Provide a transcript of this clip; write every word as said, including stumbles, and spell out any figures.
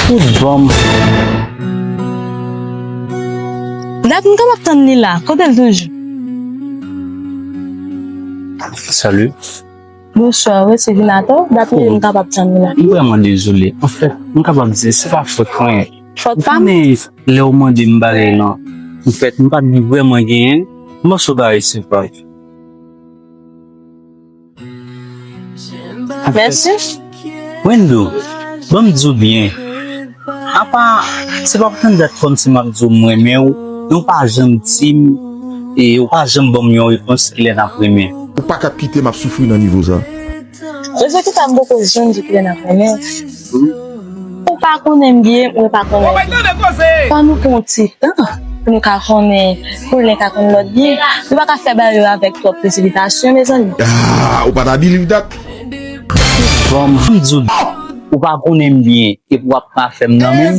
Tout bon. Dat m kapab tann li la. Kote l toujou? Salut. Bonswa, wi, se Vinato. Dat m kapab tann li la. M vrèman dezole. Anfèt, m kapab di, se pa fòt mwen. Fòt pa m? Ou konnen, lè w mande m bagay lan, anfèt, m pa t vrèman genyen. M panse w pa resevwa. Mèsi. Wendo, ban m di w byen. Apa, se pa pou tann dat kòmsi m ap di w m renmen w, men w pa janm di m, e w pa janm ban m yon repons kilè n ap renmen. Ou pa ka kite m ap soufri nan nivo sa. Rezon ki fè m poko janm di kilè n ap renmen. Ou pa konnen m byen, mwen pa konnen w byen. Fò nou pran yon ti tan pou nou ka konnen, pou len ka konn lòt byen. Nou pa ka fè bagay yo avèk twòp presipitasyon, mezanmi. Ah, ou pa ta believe that? Bon, m di w, ou pa konnen m byen, epi w ap pa fè m nan menm.